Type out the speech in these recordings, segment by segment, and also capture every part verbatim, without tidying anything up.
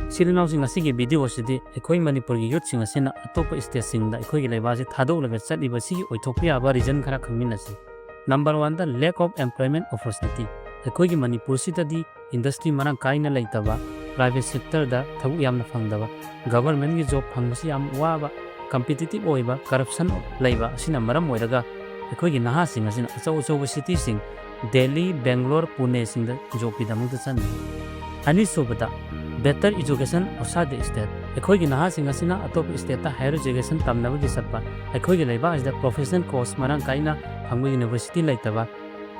ꯏꯆꯤꯜ ꯏꯅꯥꯎꯁꯤꯡ, ꯉꯁꯤꯒꯤ video ꯑꯁꯤꯗꯤ ꯑꯩꯈꯣꯏ ꯃꯅꯤꯄꯨꯔꯒꯤ youthꯁꯤꯡ ꯑꯁꯤꯅ ꯑꯇꯣꯞꯄ stateꯁꯤꯡꯗ ꯑꯩꯈꯣꯏꯒꯤ ꯂꯩꯕꯥꯛ ꯑꯁꯤ ꯊꯥꯗꯣꯛꯂꯒ ꯆꯠꯂꯤꯕ ꯑꯁꯤꯒꯤ ꯑꯣꯏꯊꯣꯛꯄ ꯌꯥꯕ reason ꯈꯔ ꯈꯪꯃꯤꯟꯅꯁꯤ꯫ Number oneꯗ lack of employment opportunity꯫ ꯑꯩꯈꯣꯏꯒꯤ ꯃꯅꯤꯄꯨꯔꯁꯤꯗꯗꯤ industry ꯃꯔꯥꯡ ꯀꯥꯏꯅ ꯂꯩꯇꯕ, private sectorꯗ ꯊꯕꯛ ꯌꯥꯝꯅ ꯐꯪꯗꯕ, governmentꯀꯤ job ꯐꯪꯕꯁꯤ ꯌꯥꯝ ꯋꯥꯕ, competitive ꯑꯣꯏꯕ, corruption ꯂꯩꯕ ꯑꯁꯤꯅ ꯃꯔꯝ ꯑꯣꯏꯔꯒ ꯑꯩꯈꯣꯏꯒꯤ ꯅꯍꯥꯁꯤꯡ ꯑꯁꯤꯅ ꯑꯆꯧ ꯑꯆꯧꯕ cityꯁꯤꯡ, ꯗꯦꯜꯂꯤ, ꯕꯦꯡꯒ꯭ꯂꯣꯔ, ꯄꯨꯅꯦꯁꯤꯡꯗ jobꯀꯤꯗꯃꯛꯇ ꯆꯠꯅꯩ꯫ ꯑꯅꯤꯁꯨꯕꯗ, better education outside the state꯫ ꯑꯩꯈꯣꯏꯒꯤ ꯅꯍꯥꯁꯤꯡ ꯑꯁꯤꯅ ꯑꯇꯣꯞꯄ stateꯇ higher education ꯇꯝꯅꯕꯒꯤ ꯆꯠꯄ, ꯑꯩꯈꯣꯏꯒꯤ ꯂꯩꯕꯥꯛ ꯑꯁꯤꯗ professional course ꯃꯔꯥꯡ ꯀꯥꯏꯅ ꯐꯪꯕ university ꯂꯩꯇꯕ,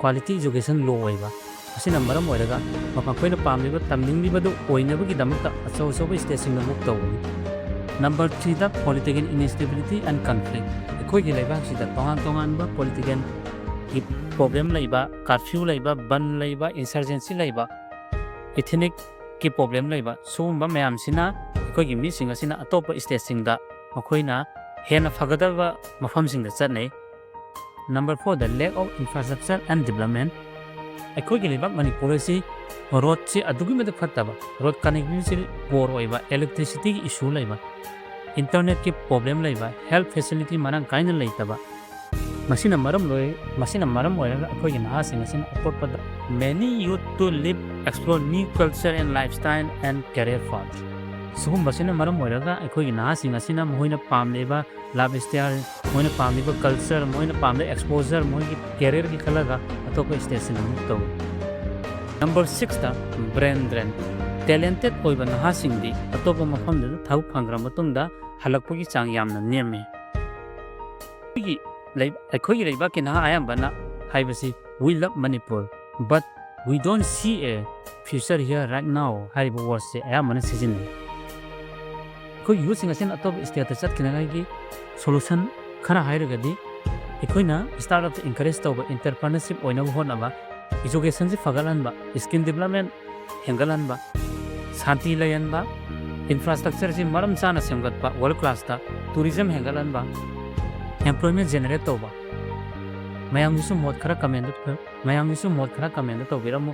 quality education low ꯑꯣꯏꯕ ꯑꯁꯤꯅ ꯃꯔꯝ ꯑꯣꯏꯔꯒ ꯃꯈꯣꯏꯅ ꯄꯥꯝꯂꯤꯕ, ꯇꯝꯅꯤꯡꯂꯤꯕꯗꯨ ꯑꯣꯏꯅꯕꯒꯤꯗꯃꯛꯇ ꯑꯆꯧ ꯑꯆꯧꯕ stateꯁꯤꯡꯗ move ꯇꯧꯕꯅꯤ꯫ Number threeꯗ political instability and conflict꯫ ꯑꯩꯈꯣꯏꯒꯤ ꯂꯩꯕꯥꯛꯁꯤꯗ ꯇꯣꯉꯥꯟ ꯇꯣꯉꯥꯟꯕ politicalꯒꯤ problem ꯂꯩꯕ, curfew ꯂꯩꯕ, ꯕꯟ ꯂꯩꯕ, insurgency ꯂꯩꯕ, ethnicꯀꯤ problem ꯂꯩꯕ, ꯁꯤꯒꯨꯝꯕ ꯃꯌꯥꯝꯁꯤꯅ ꯑꯩꯈꯣꯏꯒꯤ ꯃꯤꯁꯤꯡ ꯑꯁꯤꯅ ꯑꯇꯣꯞꯄ stateꯁꯤꯡꯗ ꯃꯈꯣꯏꯅ ꯍꯦꯟꯅ ꯐꯒꯗꯕ ꯃꯐꯝꯁꯤꯡꯗ ꯆꯠꯅꯩ꯫ Number fourꯗ lack of infrastructure and development꯫ ꯑꯩꯈꯣꯏꯒꯤ ꯂꯩꯕꯥꯛ ꯃꯅꯤꯄꯨꯔ ꯑꯁꯤ roadꯁꯤ ꯑꯗꯨꯛꯀꯤ ꯃꯇꯤꯛ ꯐꯠꯇꯕ, road connectivityꯁꯤ poor ꯑꯣꯏꯕ, electricityꯒꯤ issue ꯂꯩꯕ, internetꯀꯤ problem ꯂꯩꯕ, health facility ꯃꯔꯥꯡ ꯀꯥꯏꯅ ꯂꯩꯇꯕ, ꯃꯁꯤꯅ ꯃꯔꯝ ꯂꯣꯏ-, ꯃꯁꯤꯅ ꯃꯔꯝ ꯑꯣꯏꯔꯒ ꯑꯩꯈꯣꯏꯒꯤ ꯅꯍꯥꯁꯤꯡ ꯑꯁꯤꯅ ꯑꯇꯣꯞꯄꯗ many youth to live, explore new culture and lifestyle and career path꯫ ꯁꯤꯒꯨꯝꯕꯁꯤꯅ ꯃꯔꯝ ꯑꯣꯏꯔꯒ ꯑꯩꯈꯣꯏꯒꯤ ꯅꯍꯥꯁꯤꯡ ꯑꯁꯤꯅ ꯃꯈꯣꯏꯅ ꯄꯥꯝꯂꯤꯕ lifestyle, ꯃꯣꯏꯅ ꯄꯥꯝꯂꯤꯕ culture, ꯃꯣꯏꯅ ꯄꯥꯝꯂꯤꯕ exposure, ꯃꯣꯏꯒꯤ careerꯒꯤ ꯈꯜꯂꯒ ꯑꯇꯣꯞꯄ stateꯁꯤꯡꯗ move ꯇꯧꯏ꯫ Number sixꯇ brain drain꯫ Talented ꯑꯣꯏꯕ ꯅꯍꯥꯁꯤꯡꯗꯤ ꯑꯇꯣꯞꯄ ꯃꯐꯝꯗꯨꯗ ꯊꯕꯛ ꯐꯪꯈ꯭ꯔ ꯃꯇꯨꯡꯗ ꯍꯜꯂꯛꯄꯒꯤ ꯆꯥꯡ ꯌꯥꯝꯅ ꯅꯦꯝꯃꯤ꯫ ꯑꯩꯈꯣꯏꯒꯤ ꯂꯩ-, ꯑꯩꯈꯣꯏꯒꯤ ꯂꯩꯕꯥꯛꯀꯤ ꯅꯍꯥ ꯑꯌꯥꯝꯕꯅ ꯍꯥꯏꯕꯁꯤ "We love Manipur, but we don't see a future here right now" ꯍꯥꯏꯔꯤꯕ wordꯁꯦ ꯑꯌꯥꯝꯕꯅ ꯁꯤꯖꯤꯟꯅꯩ꯫ ꯑꯩꯈꯣꯏ youthꯁꯤꯡ ꯑꯁꯤꯅ ꯑꯇꯣꯞꯄ stateꯇ ꯆꯠꯈꯤꯅꯉꯥꯏꯒꯤ solution ꯈꯔ ꯍꯥꯏꯔꯒꯗꯤ, ꯑꯩꯈꯣꯏꯅ startupꯇ encourage ꯇꯧꯕ, entrepreneurship ꯑꯣꯏꯅꯕ ꯍꯣꯠꯅꯕ, educationꯁꯤ ꯐꯒꯠꯍꯟꯕ, skill development ꯍꯦꯟꯒꯠꯍꯟꯕ, ꯁꯥꯟꯇꯤ ꯂꯩꯍꯟꯕ, infrastructureꯁꯤ ꯃꯔꯝ ꯆꯥꯅ ꯁꯦꯝꯒꯠꯄ, world classꯇ tourism ꯍꯦꯟꯒꯠꯍꯟꯕ, employment generate ꯇꯧꯕ꯫ ꯃꯌꯥꯝꯒꯤꯁꯨ ꯃꯣꯠ ꯈꯔ comment, ꯃꯌꯥꯝꯒꯤꯁꯨ ꯃꯣꯠ ꯈꯔ comment ꯇꯧꯕꯤꯔꯝꯃꯨ꯫